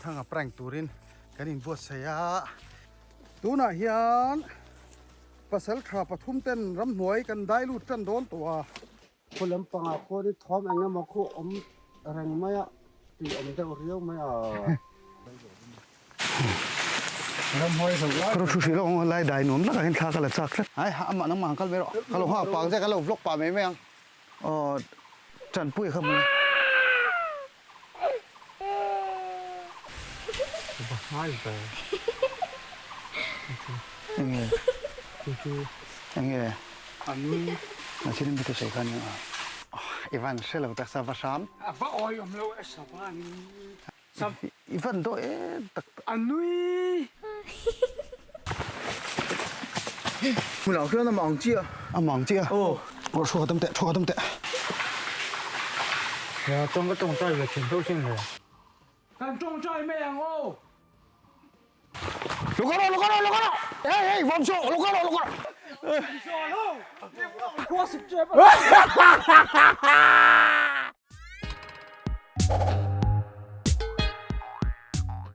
Lianthanga prank turin kan inbuatsaih a. Tunah hian pasal tha pathum ten ramhnuai kan dai lut tan dawn tawh a. Khu lampangah khuanin thawm eng emaw khu awm reng mai a, tui awm deuh riau mai a. Ka thu hrih lawk ang lai dai nuam takah hian thla ka la chak tlat. Ai amah nangmah han kal ve rawh. Ka lo nghak pang che ka lo vlog pah mai mai ang. Aw tanpui kha hmu. Enge enge a thil mi thusawi kha nia i van hre lo tak sa va hram. A va awi awm lo e sa va ni. I van daw em tak tak. A nui. Hmunah khian a mang chiah. A mang chiah? Aw. Aw thu kha tam teh, thu kha tam teh. Ya tawng ka tawngtai ve thin tho sin le. Kan tawngtai mai ang aw. Lo kal rawh, lo kal rawh, lo kal rawh. Hey, hey, vawm suh, lo kal rawh, lo kal rawh.